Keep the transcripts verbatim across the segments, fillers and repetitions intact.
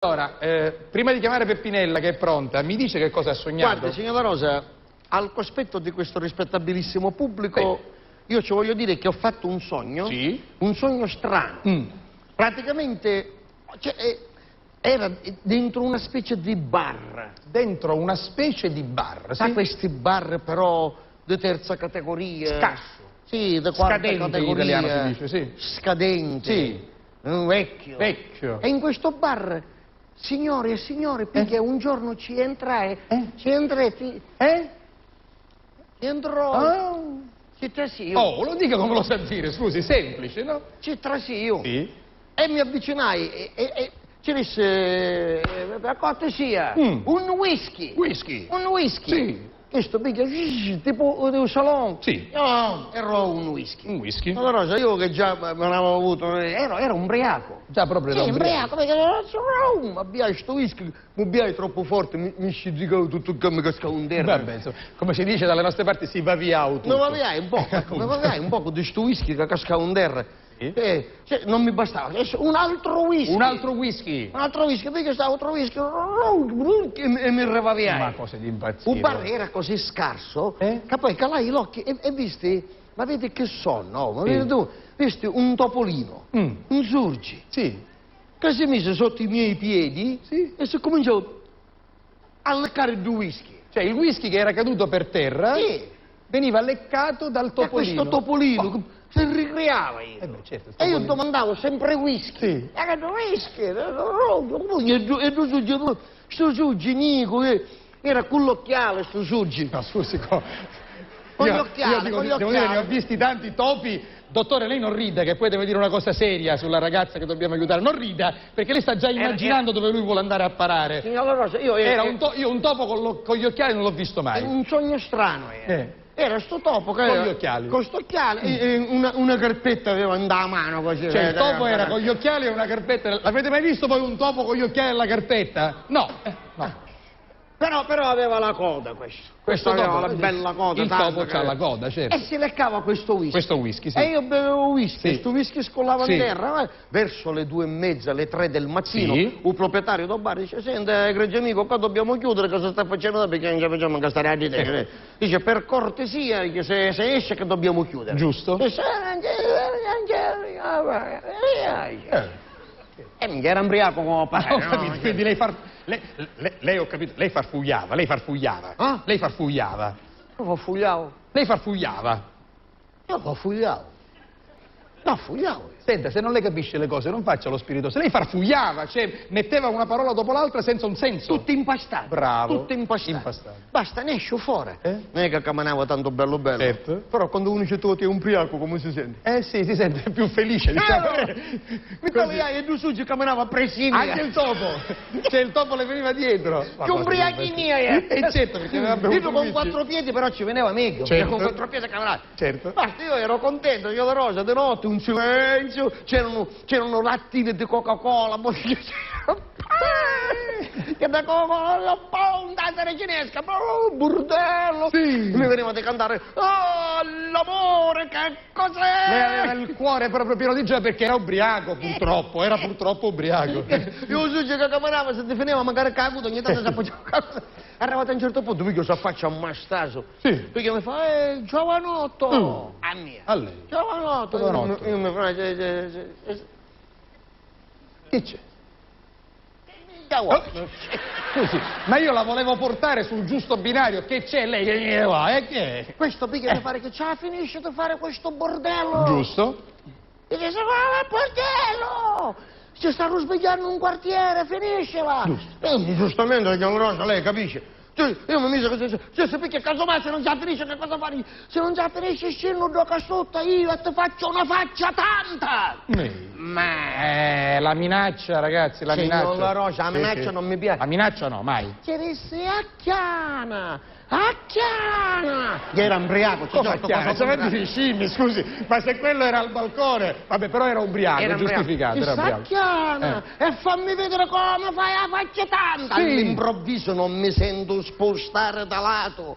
Allora, eh, prima di chiamare Peppinella, che è pronta, mi dice che cosa ha sognato? Guardi, signora Rosa, al cospetto di questo rispettabilissimo pubblico, sì, io ci voglio dire che ho fatto un sogno, sì, un sogno strano. Mm. Praticamente, cioè, eh, era dentro una specie di bar. Dentro una specie di bar, sì. Sa questi bar però di terza categoria? Scarso. Sì, di quarta categoria. Scadente in italiano si dice, sì. Scadente. Sì. Un vecchio. Vecchio. E in questo bar, signore e signore, eh, perché un giorno ci entrai, eh, ci entretti. Eh? Ci entrò. Ah. Ci trasì io. Oh, lo dica come lo sa dire, scusi, semplice, no? Ci trasì io. Sì. E mi avvicinai e, e, e ci disse, eh, per cortesia, mm, un whisky. Whisky? Un whisky. Sì. Questo piglia, zzz, tipo un salon. Sì. No, era un whisky. Un whisky. Allora, sai, io che già me, me l'avevo avuto, eh, ero, ero ubriaco. Già proprio. Sì, ubriaco, perché mi abbiai sto whisky, mi abbiai troppo forte, mi, mi scizzicavo tutto che mi cascavo in terra. Vabbè, insomma, come si dice dalle nostre parti, si vaviau tutto. Mi vaviai un poco, ecco, mi vaviai un poco di sto whisky che cascava in terra. Sì. Eh, cioè, non mi bastava, adesso un altro whisky. Un altro whisky? Un altro whisky, perché stava altro whisky, e, e mi rivaviai. Ma cosa di impazzire. Un bar era così scarso, eh, che poi calai l'occhi e, e visti, ma vedi che sonno, ma sì, vedi tu, visti un topolino, mm, un surgi, sì, che si mise sotto i miei piedi, sì, e si cominciò a leccare due whisky. Cioè, il whisky che era caduto per terra, sì, veniva leccato dal topolino. E questo topolino, oh, si ricreava. Eh beh, certo, e io domandavo sempre whisky. Sì. Era whisky, e tu, e tu, sto surgi, Nico, eh, era con l'occhiale sto surgi. Ma scusi, co-, con gli occhiali, con gli occhiali. Io, io dico, devo dire, ne ho visti tanti topi. Dottore, lei non rida, che poi deve dire una cosa seria sulla ragazza che dobbiamo aiutare. Non rida, perché lei sta già immaginando dove lui vuole andare a parare. Signora Rosa, io, eh, era un to-, io un topo con lo-, con gli occhiali non l'ho visto mai. È un sogno strano, eh. Eh. Era sto topo che... Con gli occhiali. Con sto occhiale, e, e una, una carpetta aveva in mano, così. Cioè, il topo era con gli occhiali e una carpetta. L'avete mai visto voi un topo con gli occhiali e la carpetta? No. Eh, no. Però, però aveva la coda questo. Questo aveva una bella coda, il topo c'ha la coda, certo. E si leccava questo whisky. Questo whisky, sì. E io bevevo whisky, sì, sto whisky scollava in terra, eh. Verso le due e mezza, le tre del mattino, sì, il proprietario del bar dice: "Senta, egregio amico, qua dobbiamo chiudere, cosa sta facendo? Perché non ci facciamo incastrare a dite." Eh. Dice: "Per cortesia, dice, se, se esce che dobbiamo chiudere." Giusto. Dice: "Eh, eh, eh, eh, eh, eh." Eh. E minchia, era ubriaco come pare, no? Ho capito, quindi lei far-, lei, lei, lei, ho capito, lei farfugliava, lei farfugliava. Ah? Lei farfugliava. Io farfugliavo? Lei farfugliava. Io farfugliavo. Farfugliavo io. Senta, se non le capisce le cose, non faccia lo spiritoso. Lei farfugliava, cioè, metteva una parola dopo l'altra senza un senso. Tutto impastato. Bravo. Tutto impastato. Impastato. Basta, ne esci fora. Eh? Non è che camminava tanto bello bello. Certo. Però quando uno ci trova è ubriaco, come si sente? Eh sì, si sente più felice, diciamo. Eh, no. Mi trovi, e due sugi camminava presso di me. Anche il topo. Cioè, il topo le veniva dietro. Più ubriachi miei, eh. E certo, perché aveva bevuto whisky. Io con quattro piedi, però ci veniva meglio. Certo. Con quattro piedi camminava. Certo. Basta, io ero contento, io la rosa di notte, un silenzio, c'erano, c'erano lattine di Coca-Cola, bottiglie di champagne, che da Coca-Cola, boh, un tazza cinesca, boh, bordello. Sì. Mi veniva di cantare: "Oh, l'amore, che cos'è?" Lei aveva il cuore proprio pieno di gioia perché era ubriaco, purtroppo, era purtroppo ubriaco. Io so che camminava, se defineva magari caduto, ogni tanto si appoggiava. Arrivato a un certo punto, figlio, si affaccia a mastaso. Sì. Perché mi fa: "Eh, giovanotto!" Mm. A mia. A lei. "Giovanotto!" Giovanotto. Io mi, io mi fa, eh, eh, eh, eh, che c'è? Che vuoi? Oh, scusi, ma io la volevo portare sul giusto binario, che c'è lei che mi va, eh, che è? Questo perché mi pare che ce la finisce di fare questo bordello. Giusto. Dice: "Quale bordello? Ci sta arrusbigghiannu un quartiere, finiscila!" Giusto. E giustamente, signor Rosa, lei capisce. Cioè, io mi misi così, cioè, se perché casomai se non ci la finisce, che cosa fai? Se non ci la finisce, scennu ddu ca sutta io e ti faccio una faccia tanta! Ma, eh, la minaccia, ragazzi, la minaccia. Signor La Rosa, la minaccia non mi piace. La minaccia no, mai. Ci dissi: "Acchiana! Acchiana!" Che era ubriaco, ci... Come acchiana? Cosa, cosa, scusi, ma se quello era al balcone, vabbè, però era ubriaco, era giustificato, era ubriaco. Acchiana, eh, e fammi vedere come fai a faccia tanta. Sì. All'improvviso non mi sento spostare da lato.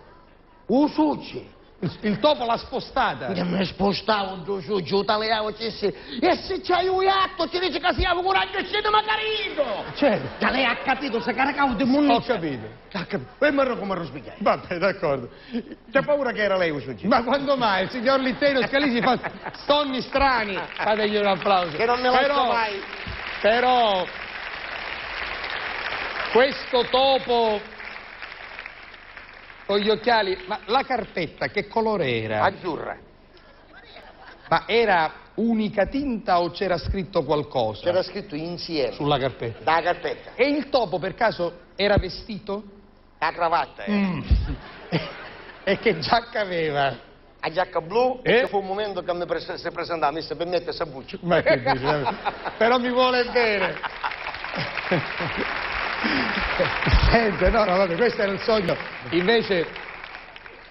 U suci, Il, il topo l'ha spostata. Che mi spostavo giù, giù, giù, taliavo, ci si. E se c'hai un atto, ci dici che siamo coraggio, scende magari io. Certo. Che lei ha capito, se caricavo di munizia. Ho capito. Ha capito. E mi come arruspichiai. Vabbè, d'accordo. C'ha paura che era lei, u suggiro. Ma quando mai? Il signor Litterio Scalisi fa sonni strani. Fategli un applauso. Che non mi lascia mai. Però, questo topo con gli occhiali, ma la carpetta che colore era? Azzurra. Ma era unica tinta o c'era scritto qualcosa? C'era scritto insieme. Sulla carpetta. Da carpetta. E il topo per caso era vestito? La cravatta, eh. Mm. E che giacca aveva? La giacca blu, eh? Ci fu un momento che mi pres-, si presentava, mi disse: "Permette, s'abbuccia." Ma che dici? Però mi vuole bene. Sente, no, no, vabbè, questo era il sogno. Invece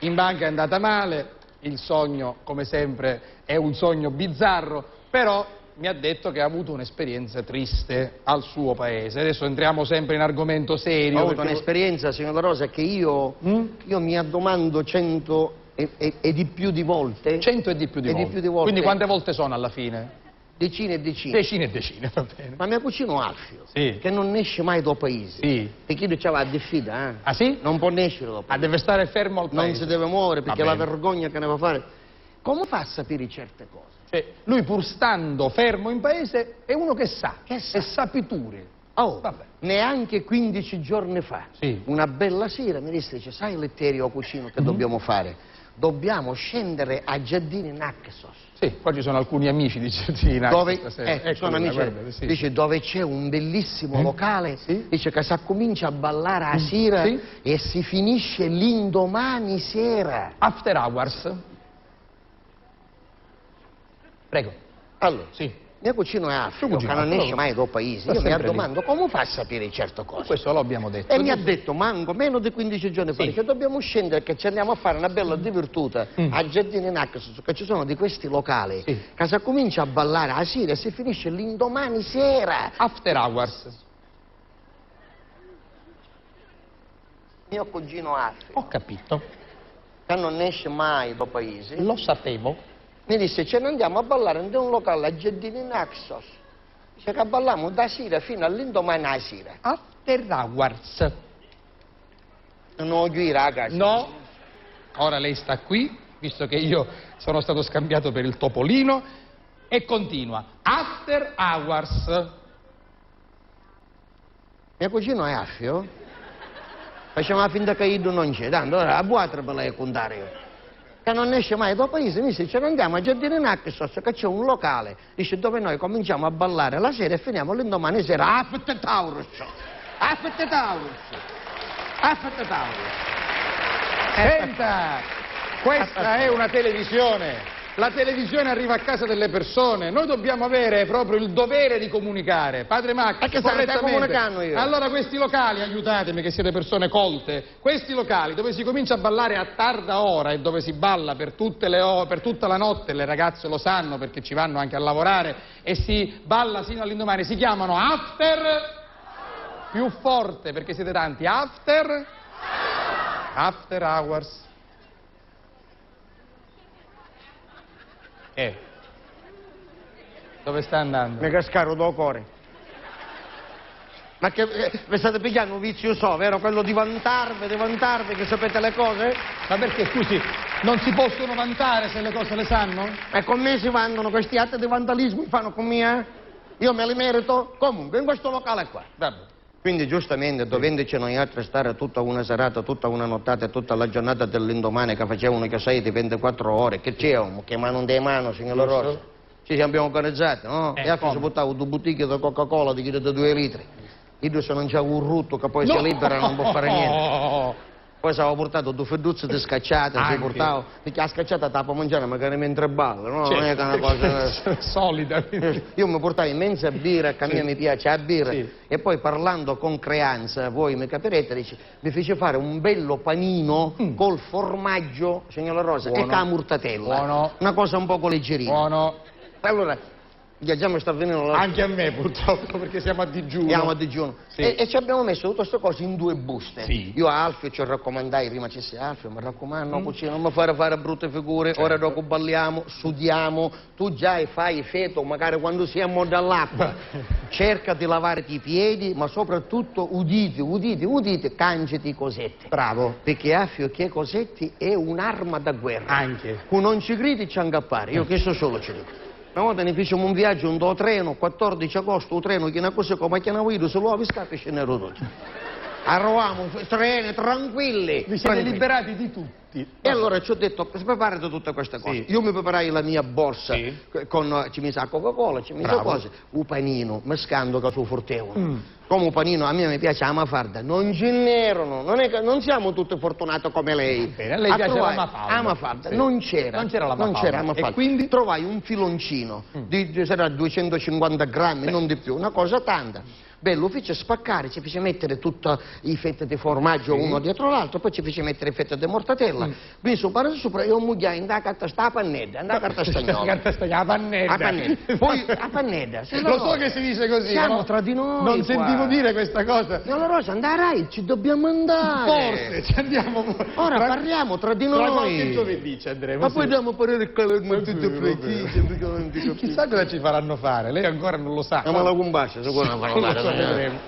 in banca è andata male, il sogno, come sempre, è un sogno bizzarro, però mi ha detto che ha avuto un'esperienza triste al suo paese. Adesso entriamo sempre in argomento serio. Ho avuto un'esperienza, signora Rosa, che io, mm? Io mi addomando cento e, e, e di più di volte. Cento e di più di volte. E di più di volte. Quindi quante volte sono alla fine? Decine e decine. Decine e decine, va bene. Ma mio cugino Alfio, sì, che non esce mai dal paese, sì, perché lui c'ha la diffida, eh? Ah, sì? Non può nescere dal paese. Ah, deve stare fermo al paese. Non si deve muovere perché la vergogna che ne va a fare. Come fa a sapere certe cose? Cioè, lui pur stando fermo in paese è uno che sa, che sa, è sapitore. Oh, vabbè. Neanche quindici giorni fa, sì, una bella sera mi disse, dice: "Sai, Letterio, o cugino, che dobbiamo fare? Dobbiamo scendere a Giardini Naxos." Sì, qua ci sono alcuni amici di Giardini Naxos. Dove, stasera. Ecco, sono amici. Guarda, sì. Dice, dove c'è un bellissimo locale, sì, dice che si comincia a ballare a sera, sì, e si finisce l'indomani sera. After hours. Prego. Allora, sì, mio cugino è Afio, che non esce mai dal paese. Io mi domando come fa a sapere certe cose. Questo lo abbiamo detto. E mi ha detto, manco meno di quindici giorni fa, dice: "Dobbiamo scendere che ci andiamo a fare una bella divertuta a Giardini Naxos, che ci sono di questi locali, sì, che si comincia a ballare a sera e si finisce l'indomani sera." After hours. Mio cugino Afio. Ho capito. Che non esce mai dal paese. Lo sapevo. Mi disse: "Ce ne andiamo a ballare in un locale a Giardini Naxos." Dice che ballammo da sera fino all'indomani a sera. After hours. Non voglio dire a casa. No. Ora lei sta qui, visto che io sono stato scambiato per il topolino, e continua. After hours. Mio cugino è Afio? Facciamo finta che iddu non c'è, tanto ora a vuatri ve l'haiu a cuntari io. Che non esce mai dal paese, mi dice: "Ce ne andiamo a Giardini Naxos, che c'è un locale", dice, "dove noi cominciamo a ballare la sera e finiamo l'indomani sera." After hours! After hours! After hours! Senta, questa è una televisione. La televisione arriva a casa delle persone, noi dobbiamo avere proprio il dovere di comunicare. Padre Max, correttamente. Ma che stai comunicando io? Allora questi locali, aiutatemi che siete persone colte, questi locali dove si comincia a ballare a tarda ora e dove si balla per tutte le o-, per tutta la notte, le ragazze lo sanno perché ci vanno anche a lavorare, e si balla sino all'indomani, si chiamano after, più forte perché siete tanti, after, after hours. Eh. Dove sta andando? Mi cascaru do core. Ma che, eh, vi state pigliando un vizio so, vero? Quello di vantarvi, di vantarvi che sapete le cose? Ma perché, scusi, non si possono vantare se le cose le sanno? E con me si vantano, questi atti di vandalismo fanno con me, eh? Io me li merito? Comunque, in questo locale qua. Vabbè. Quindi, giustamente, dovendoci noiatri stari tutta una serata, tutta una nottata e tutta la giornata dell'indomani, che facevano, che sai, di ventiquattro ore, che c'è, che manu in manu, signora Rosa? Ci siamo organizzati, no? E affi si purtava due bottiglie di Coca-Cola di chiddi di due litri. Iddu si non c'è un rutto che poi si libera, non può fare niente. Poi s'aveva purtato due fidduzzi di scacciata, si purtava, perché la scacciata ti la può mangiare magari mentre balli, no? Non è che è una cosa solida. Io mi portavo immensa birra, che a me mi piace la birra. Sì. E poi, parlando con creanza, voi mi capirete, dice, mi fece fare un bello panino col formaggio, signora Rosa, e con la murtatella. Buono. Una cosa un poco leggerina. Buono. Allora, Già, già mi sta venendo la... Anche a me, purtroppo, perché siamo a digiuno. Siamo a digiuno. Sì. E, e ci abbiamo messo tutte ste cose in due buste. Sì. Io a Alfio ci raccomandai, prima ci sia Alfio, mi raccomando, cucina, non mi fare fare brutte figure, ora dopo balliamo, sudiamo, tu già fai feto, magari quando siamo dall'acqua. Cerca di lavarti i piedi, ma soprattutto udite, udite, udite, cangiati i cosetti. Bravo. Perché Alfio che cosetti è un'arma da guerra. Anche. Cu non ci cridi, ci ancappare, io questo solo ci dico. Una volta ne fecemu un viaggio nto treno, quattordici agosto, u treno chinu accussì comu acchianava iddu, si lu avi scappi scinneru tutti. Arruvamu, f-, sereni, tranquilli. Vi siete liberati di tutti. E allora ci ho detto, preparati tutte queste cose. Sì. Io mi preparai la mia borsa, sì, c-, con, ci misi la Coca-Cola, ci misi cose, u paninu, mi scandu ca su furtevunu. Comu u paninu, a mia mi piace la mafarda, non ce n'erano, non è che, non siamo tutti fortunati come lei. Bene, a lei piace la mafalda. La mafarda, sì, non c'era, non c'era la mafalda. E quindi? Trovai un filoncino di, di, sarà duecentocinquanta grammi, non di più, una cosa tanta. Beh, lu fici spaccare, ci fece mettere tutti i fetti di formaggio uno dietro l'altro, poi ci fece mettere i fetti di mortatella. Quindi su pare sopra io mugghiai in da carta sta pannedda, in da carta stagnola. Carta stagnola, a pannedda. A pannedda. Poi a pannedda. Lo so che si dice così, siamo tra di noi. Non sentivo dire questa cosa. Signora Rosa, andare, ci dobbiamo andare. Forse ci andiamo. Ora parliamo tra di noi. Tra qualche giovedì ci andremo. Ma poi andiamo a parere con le... Chissà cosa ci faranno fare, lei ancora non lo sa. Ma la cumpascia, sicuro non... Non lo so, vedremo.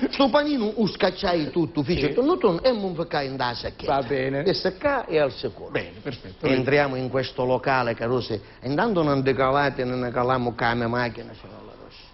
Stu paninu u scacciai tuttu, fici tunnu tunnu e mu nficcai nta sacchetta. Va bene. E seccà e al sicuru. Bene, perfetto. Entriamo in questo locale, carusi, e intanto non decalate, non ne calamu ca me machina, se non la rossa.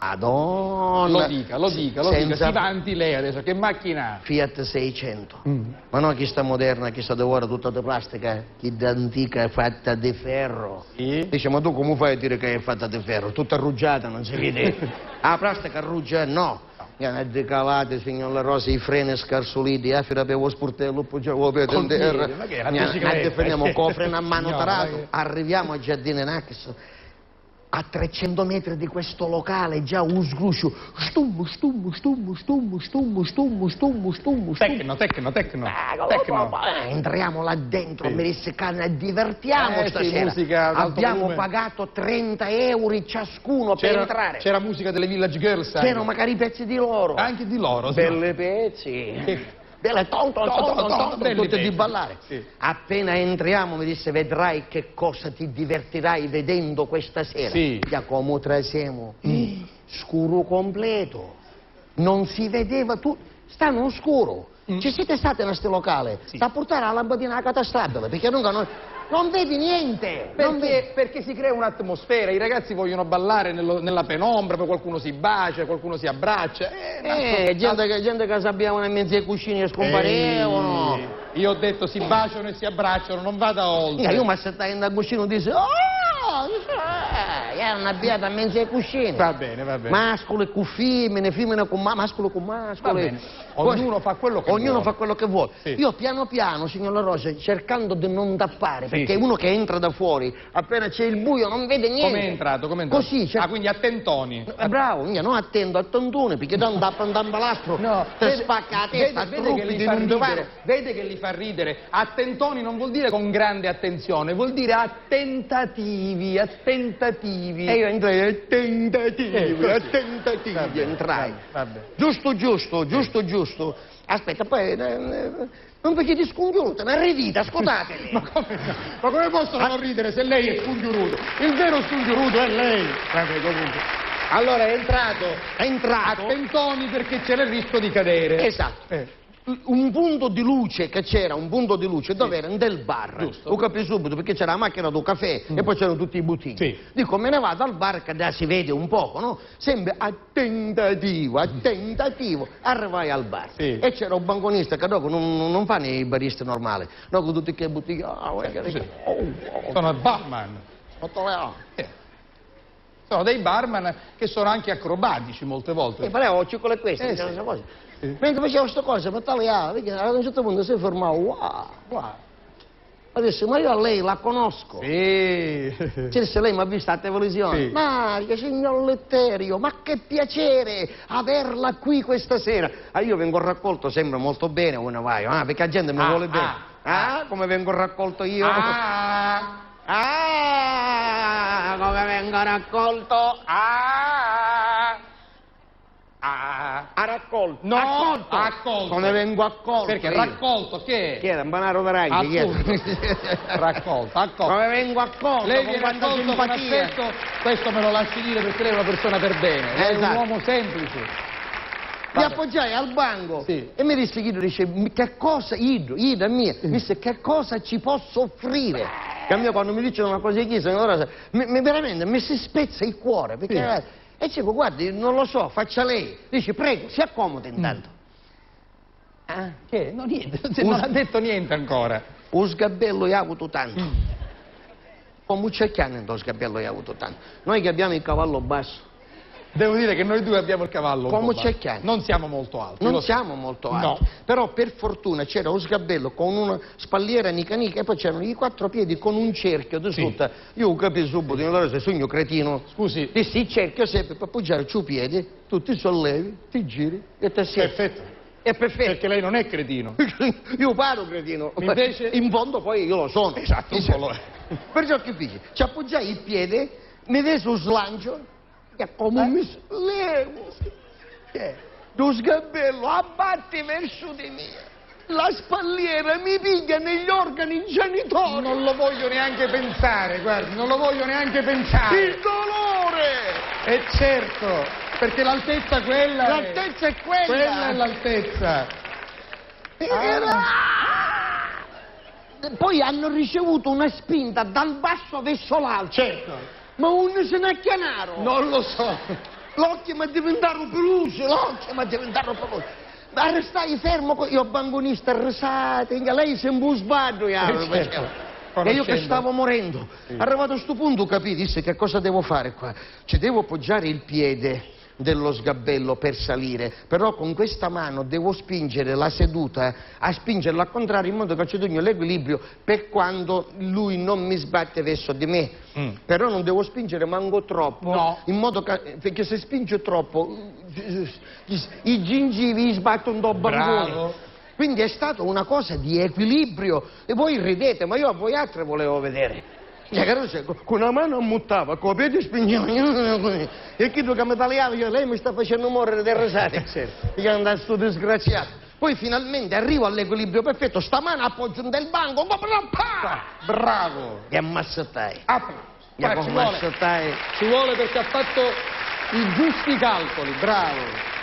Madonna! Lo dica, lo dica, lo dica, si vanti lei adesso, che macchina ha? Fiat seicento. Ma no chista moderna, chista di ora tutta di plastica, chidda antica è fatta di ferro. Sì. Dice, ma tu come fai a dire che è fatta di ferro? Tutta arruggiata, non si vede. Ah, plastica arruggia? No. Mi hanno decalati, signor La Rosa, i freni scarsuliti, ah, fino a lo spurtello, poi già lo vedo in terra. Ma che è la bicicletta? Finiamo con freno a mano tarato, arriviamo a Giardini Nax. A trecento metri di questo locale, già un sgruscio. Stum, stum, stum, stum. Tecno, tecno, tecno. Tecno. Eh, entriamo là dentro, mi disse, "Canna, divertiamo stasera." Abbiamo pagato trenta euro ciascuno per entrare. C'era musica delle Village Girls anche. C'erano magari pezzi di loro. Anche di loro, sì. Belli pezzi. Sì. Bella, ton, ton, ton, ton, ton, tutti di ballare. Sì. Appena entriamo, mi disse, "Vedrai che cosa ti divertirai vedendo questa sera." Sì. Giacomo, trasemo. Scuro completo. Non si vedeva tu-, sta nel scuro. Ci siete state in sti locale? Sì. Sta a portare la lampadina alla catastabile, perché non, non, non vedi niente. Perché, perché si crea un'atmosfera, i ragazzi vogliono ballare nello-, nella penombra, poi qualcuno si bacia, qualcuno si abbraccia. Eh, ma gente che, gente che s'abbiavano in mezzo ai cuscini e scomparevano. Ehi, io ho detto si baciano e si abbracciano, non vada oltre. Io mi assettai in cuscino e dissi, "Oh!" Eh, erano abbiati in mezzo ai cuscini. Va bene, va bene. Mascoli cu femmine, femmine cu ma-, mascoli cu mascoli. Va bene. Ognuno fa quello che vuole. Ognuno fa quello che vuole. Sì. Io piano piano, signor La Rosa, cercando di non tappare, perché uno che entra da fuori, appena c'è il buio, non vede niente. Come è entrato? Come è entrato? Così, cioè... Ah, quindi a tentoni. Eh, bravo, mia, no a tento, a tentoni, perché tanto tappa un tambalastro, ti spacca la testa, vede, vede che li fa ridere, vede che li fa ridere. A tentoni non vuol dire con grande attenzione, vuol dire a tentativi, a tentativi. E io entrai a tentativi, a tentativi entrai. Vabbè. Giusto, giusto, giusto, giusto. Aspetta, poi, eh, eh, non vi siete scongiuruti, ma ridite, ascoltatemi. Ma come no? Ma come posso non ridere se lei è scongiuruto? Il vero scongiuruto è lei. Vabbè, comunque. Allora è entrato, è entrato a tentoni perché c'era il rischio di cadere. Esatto. Eh. Un punto di luce che c'era, un punto di luce dove era? Nel bar. Giusto. Lo capì subito perché c'era la macchina del caffè e poi c'erano tutti i bottigli. Sì. Dico, me ne vado al bar che là si vede un poco, no? Sempre a tentativo, a tentativo. Arrivai al bar e c'era un banconista che dopo non, non fanno i baristi normali, no, con tutti che bottiglie. Ah, guarda che... Sono il barman. Sotto le... Sono dei barman che sono anche acrobatici molte volte. Eh, però ho cicco e queste, eh, sì. Mentre facevo sto cosa, mi tagliava, perché a un certo punto si fermava, wow, wow. Ma disse, "Ma io a lei la conosco." Sì. Ci disse, "Lei mi ha visto a televisione?" Sì. "Ma che signor Letterio, ma che piacere averla qui questa sera." Ah, io vengo raccolto sempre molto bene quando vai, ah, perché la gente mi vuole bene. Ah, come vengo raccolto io? Ah, come vengo Vengo raccolto. Ah! Ah! Ha raccolto. No, accolto. Accolto. Come vengo accolto. Perché io? Raccolto che è? Che era un panaro d'arancia, che era? Appunto. Raccolto, accolto. Come vengo accolto, lei con viene quanta accolto con simpatia. Affetto, questo me lo lasci dire perché lei è una persona per bene, lei è un, esatto, uomo semplice. Mi, vabbè, appoggiai al banco, sì, e mi disse, chiddu dice, "Mi-, che cosa, iddu, iddu a mia", sì, mi disse, "Che cosa ci posso offrire?" Che a mia quando mi dicono una cosa di chiesa, allora mi, mi veramente mi si spezza il cuore, perché, sì, eh, e dico, "Guardi, non lo so, faccia lei." Dice, "Prego, si accomodi intanto." Mm. Ah. Che? No, niente, non ha detto niente ancora. U sgabellu hai avuto tanto. Mm. Comu c'è chiani ndo sgabellu hai avuto tanto? Noi che abbiamo il cavallo basso. Devo dire che noi due abbiamo il cavallo un po' basso. Comu c'è chiani? Non siamo molto alti, lo so. Non siamo molto alti. No. Però per fortuna c'era un sgabello con una spalliera nica nica e poi c'erano i quattro piedi con un cerchio di sotto. Sì. Io ho capito subito, io allora se sogno cretino. Scusi. Dissi, il cerchio serve per appoggiare ciò piedi, tu ti sollevi, ti giri e ti assiedi. Perfetto. È perfetto. Perché lei non è cretino. Io paro cretino. Invece? In fondo poi io lo sono. Esatto, un po' lo è. Perciò che feci? Ci appoggiai il piede, mi desi un slancio e come mi levo. Eh, lo sgabello abbatti verso di me. La spalliera mi piglia negli organi genitori. Non lo voglio neanche pensare, guardi, non lo voglio neanche pensare. Il dolore! E certo, perché l'altezza quella è. L'altezza è quella. Quella è l'altezza. Ah. Era Poi hanno ricevuto una spinta dal basso verso l'alto. Certo. Ma unni si n'acchianaru? Non lo so. L'occhi m'addiventaru pelusi, l'occhi m'addiventaru pelusi. Arrestai fermo, co-, io banconista, arrisati, lei sempri un sbaddu, eh, certo, facevo. E io che stavo morendo. Sì. Arrivato a sto punto capì, dissi, "Che cosa devo fare qua? Ci devo appoggiare il piede dello sgabello per salire, però con questa mano devo spingere la seduta, a spingerla al contrario in modo che ci dugnu l'equilibrio per quando lui non mi sbatte verso di me." Mm. Però non devo spingere manco troppo, no, in modo che, perché se spingo troppo, i gingivi sbattono un po'. Bravo. Quindi è stata una cosa di equilibrio. E voi ridete, ma io a voialtri volevo vedere. Cioè, che non c'è, co-, con una mano ammuttava, con i piedi spingeva, e chiddu che mi taliava, io, "Lei mi sta facendo morire del risate." Certo. Io andai sto disgraziato. Poi finalmente arrivo all'equilibrio perfetto, sta mano appoggio nel banco, un colpo, pa! Bravo! E ammassatai. Apri. Qua ci vuole, ci vuole perché ha fatto i giusti calcoli, bravo.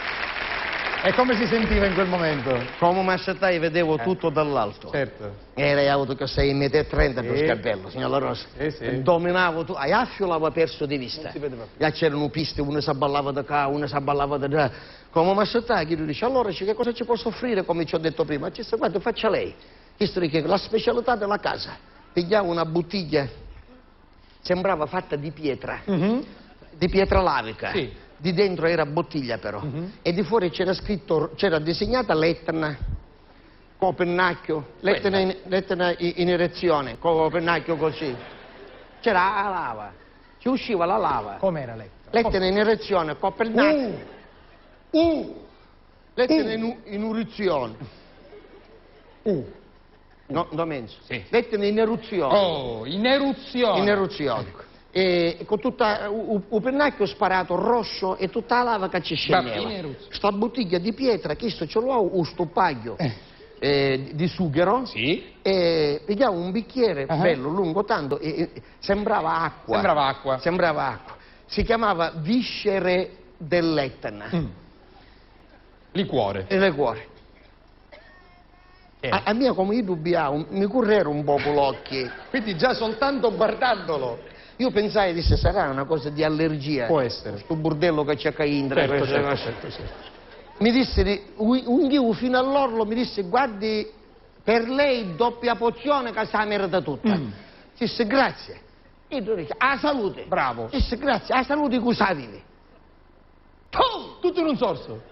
E come si sentiva in quel momento? Come mi assettai, vedevo tutto dall'alto. Certo. Era auto che sei metri e trenta, sì, sto sgabello, signor La Rosa. Sì, sì. Dominavo tu-, a Iaffio l'aveva perso di vista. Non si vedeva più. Là c'erano piste, uno si abballava da qua, uno si abballava da là. Come mi assettai, chi dice, "Allora, che cosa ci posso offrire?" Come ci ho detto prima, ci sta, guarda, faccia lei. Questo dice, la specialità della casa. Pigliavo una bottiglia. Sembrava fatta di pietra, mhm, di pietra lavica. Sì. Di dentro era bottiglia però. Mhm. E di fuori c'era scritto, c'era disegnata l'Etna, co pennacchio, l'Etna in, l'Etna i-, in erezione, co pennacchio così. C'era la lava, ci usciva la lava. Com'era l'Etna? L'Etna in erezione, co pennacchio. Uh! Uh! L'Etna in u-, in eruzione. Uh. No, no menzu. Sì. L'Etna in eruzione. Oh, in eruzione. In eruzione. Ecco. E con tutta u, u, u pennacchio sparato rosso e tutta la lava che ci scendeva. Sta bottiglia di pietra, chisto ci l'ho u stupaggio, eh, di sughero. Sì. E pigliavo un bicchiere bello, lungo tanto, e, e sembrava acqua. Sembrava acqua. Sembrava acqua. Si chiamava Viscere dell'Etna. Mm. Liquore. E liquore. Eh. A, a mia, come io dubbiavo, mi curreru un poco l'occhi. Quindi già soltanto guardandolo. Io pensai, disse, "Sarà una cosa di allergia." Può essere. Sto bordello che c'è qua intra, certo, certo, certo, certo. Mi disse, di-, u-, unghio fino all'orlo, mi disse, "Guardi, per lei doppia pozione che sa merita tutta." Mm. Disse, "Grazie." E tu dici, "A salute." Bravo. Disse, "Grazie, a salute, cosa vivi?" Pum! Tutto in un sorso.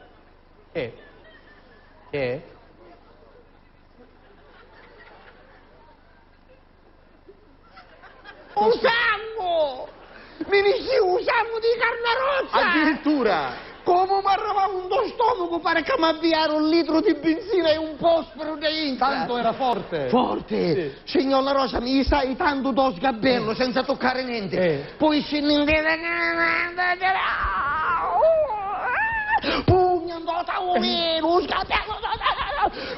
Eh. Eh. U sangu! Mi niscìu u sangu di carna rossa! Addirittura! Comu m'arrivau ntô stomacu, pari ca m'avviaru un litru di binzina e un pospiru di intra. Tanto era forte. Forte. Sì. Signor La Rosa, mi sai tantu dô sgabbellu, senza tuccari nenti. Eh. Poi si nni... Pugna ntô taulinu, sgabbellu,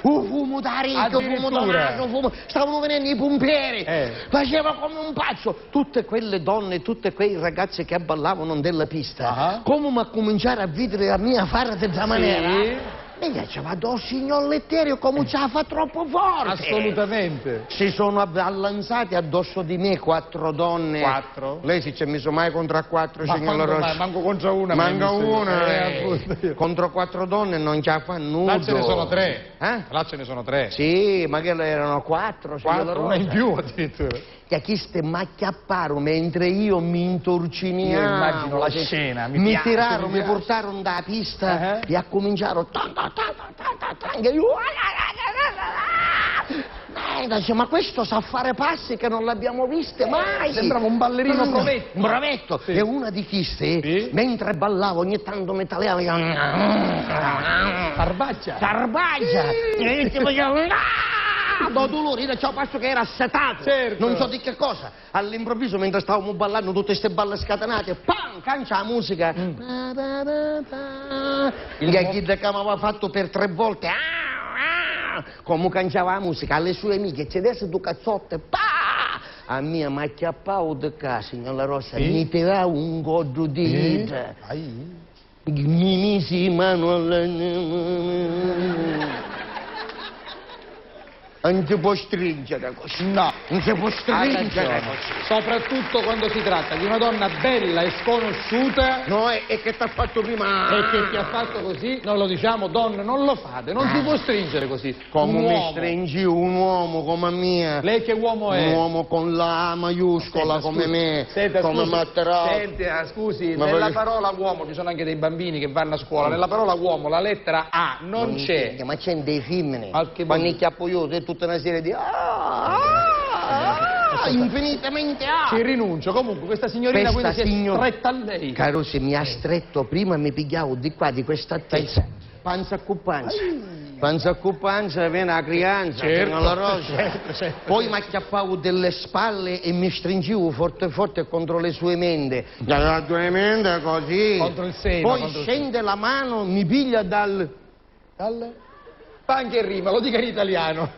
u fumu da ricchi, u fumu da... Addirittura. Matri, u fumu, stavanu vinennu i pumperi. Eh. Faceva come un pazzo. Tutte quelle donne, tutte quei ragazzi che ballavano nella pista, ah, comu m'accuminciaru a vidiri a mia fari di sta manera, sì, mi dici, ma dô signor Letterio comu ci la fa troppu forti! Assolutamente. Si sono ab-, allanzati addosso di me quattro donne. Quattro? Lei si ci è miso mai contro a quattro, ma signor La Rosa? Ma manco contro una mi... Manco una, eh, eh, appunto. Contro quattro donne non ci la fa nulla. Là ce ne sono tre. Eh? Là ce ne sono tre. Sì, ma che erano quattro, signor La Rosa. Quattro, una in più addirittura. Ca chiste m'acchiapparu mentri io mi nturciniavu. Io immagino la scena, mi piace, mi piace. Mi tiraru, mi purtaru nta la pista, eh, e accuminciaru tan, tan, tan, e io, eh, dice, ma questo sa fare passi che non l'abbiamo viste mai. Sembrava un ballerino, mm, provetto. Un provetto. Sì. E una di chiste, sì, mentre ballava, ogni tanto mi taliava, io, sarbaggia. Sarbaggia. Sì. E io tipo, io, ah! Dô duluri, io c'ho passo che era assetato. Certo. Non so di che cosa. All'improvviso, mentre stavamo ballando tutte ste balle scatenate, pam, cancia la musica. Mm. Pa, pa, pa, pa. Il ghiacchidda che m'aveva fatto per tre volte. Ah, ah. Comu canciava la musica, alle sue amiche ci desse due cazzotte, pa! A mia m'acchiappau di ccà, signor La Rosa, sì, mi tirau un coddu di, eh, idda. Ai. Mi misi manu alla... Non si può stringere così. No. Non si può stringere così. Ha ragione. Soprattutto quando si tratta di una donna bella e sconosciuta. No, e, e che t'ha fatto prima? E che ti ha fatto così? Non lo diciamo, donne, non lo fate, non si può stringere così. Comu mi stringiu un uomo come a mia. Lei che uomo è? Un uomo con la A maiuscola come me, come Mattarò. Senta, scusi, nella parola uomo ci sono anche dei bambini che vanno a scuola. Nella parola uomo la lettera A non c'è. Ma c'è dei femmini. Quando chiappo io, c'è tutta una serie di ah, ah, infinitamente ah. Ci rinuncio. Comunque questa signorina quindi si è stretta a lei. Caro, se mi ha stretto prima mi pigliavo di qua, di questa testa. Panza cu panza. Panza cu panza vene la crianza, certo, signor La Rosa. Certo, certo. Poi m'acchiappau delle spalle e mi stringiu forte forte contro le sue mende. La sue mende così. Contro il seno. Poi scende la mano, mi piglia dal... Dal? Fa anche rima, lo dica in italiano.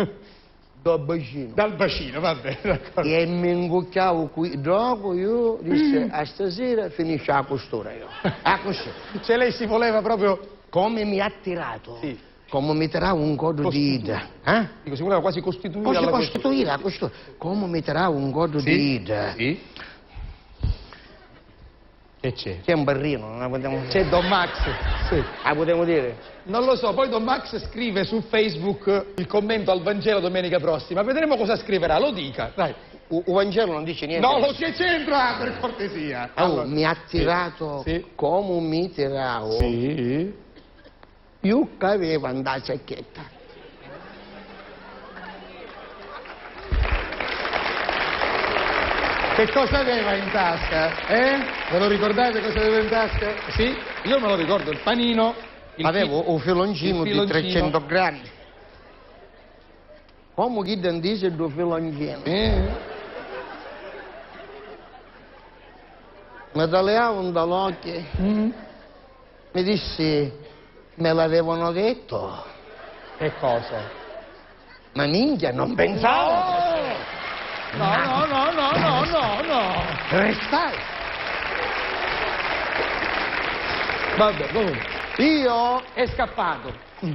Dal bacino. Dal bacino, va bene, d'accordo. E mi ncucchiau qui ddocu, io dissi, a stasera finisce la costura, io. Accussì. Cioè lei si voleva proprio... Comu mi ha tirato? Sì. Comu mi tirau un coddu di idda, eh? Dico, si voleva quasi costituire alla... Costituire, costitu-, comu mi tirau un coddu di idda. Sì. Che c'è? C'è un barrino, non la potemo... C'è Don Max. Sì. La potemo dire? Non lo so, poi Don Max scrive su Facebook il commento al Vangelo domenica prossima. Vedremo cosa scriverà, lo dica, dai. U, u Vangelo non dice niente. No, lo c'è, c'entra, per cortesia. Oh, allora, mi ha tirato, sì, comu mi tirau. Sì. Io c'aveva nta sacchetta. Che cosa aveva in tasca? Eh? Ve lo ricordate cosa aveva in tasca? Sì, io me lo ricordo, il panino, il... Avevo un filoncino di trecento grammi. Comu chi dentisi ddu filoncinu. Eh. Mi taliau nta l'occhi. Mm. Mi dissi, me l'avevano detto. Che cosa? Ma minchia, non pensavo. No! No, no, no, no, no, no, no. Restai. Vabbè, comunque. Io... È scappato.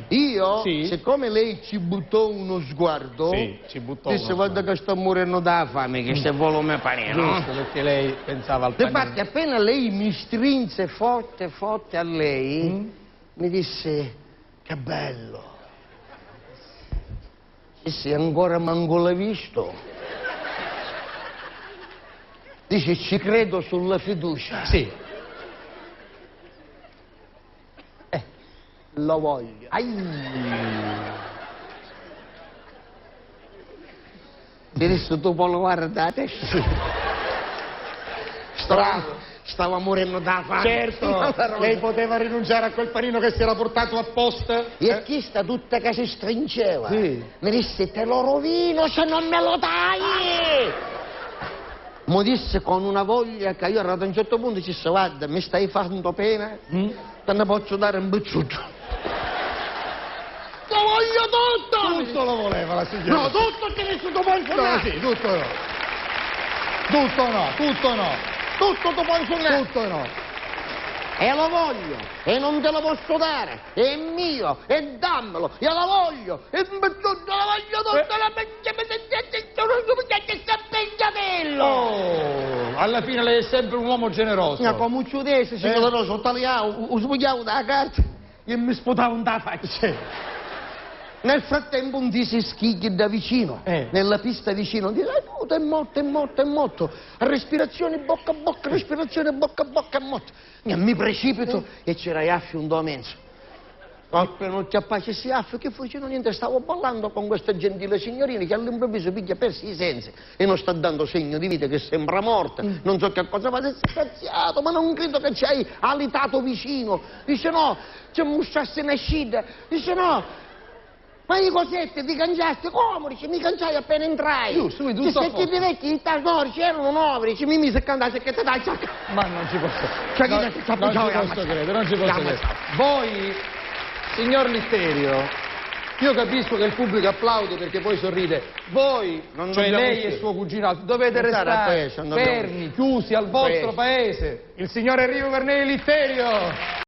Io, sì, siccome lei ci buttò uno sguardo, sì, ci buttò uno sguardo, dissi, guarda che sto morendo da fame, che se vuole me panino. Giusto, perché lei pensava al panino. Difatti, appena lei mi strinse forte, forte a lei, mm, mi disse, che bello. Dissi, ancora manco l'hai visto? Dice, ci credo sulla fiducia. Sì. Eh, lo voglio. Ai! Mi disse, tu poi lo guarda a testa. Strano. Stava murennu da fame. Certo, lei poteva rinunciare a quel panino che si era portato apposta. E eh? Chista tutta ca si stringeva. Sì. Mi dissi: "Te lo rovino se non me lo dai!" Mo dissi con una voglia ca io arrivato a un certo punto ci dissi: "Guarda, mi stai fando pena, mm? Te ne posso dare un picciuccio." Lo voglio tutto! Tutto lo voleva la signora. No, tutto ti dico, tu puoi suonare. No, sì, tutto no. Tutto no, tutto no. Tutto tu puoi suonare. Tutto no. E lo voglio, e non te lo posso dare, è mio, e dammelo, io lo voglio, e tutto lo voglio tutto, eh. La... Oh, alla fine lei è sempre un uomo generoso. Ma come ci vede, signor Rosa, taliau, u sbugliau da carta. E mi sputava in faccia. Nel frattempo un tisi schigghia da vicino, eh, nella pista vicino, dice: "Aiuto, è morto, è morto, è morto. Respirazione bocca a bocca, respirazione bocca a bocca, è morto." E mi precipito e c'era Iaffi un do menzo. Appena lo chiappai, dissi: "Iaffi, che fu?" Dice: "No, niente, stavo ballando con questa gentile signorina che all'improvviso piglia persi i sensi." E non sta dando segno di vita, che sembra morta, mm, non so che cosa fa, si è straziato, ma non credo che ci hai alitato vicino. Dice: "No, ci mustrassi una scida." Dice: "No, ma i cosetti ti cangiasti?" "Come?" Dice: "Mi canciai appena entrai." Giusto, quindi tutto a posto. Dice: "Chi di vecchi di sta-" No, dice, erano nove, dice, mi mise a cantare, se che te dai, ciao. Ma non ci posso, cioè, non, non ci posso credere, non ci posso credere. Voi, signor Litterio, io capisco che il pubblico applaude perché voi sorride, voi, cioè lei e suo cugino, dovete restare fermi, chiusi al vostro paese. Il signore Enrico Carnelli Litterio.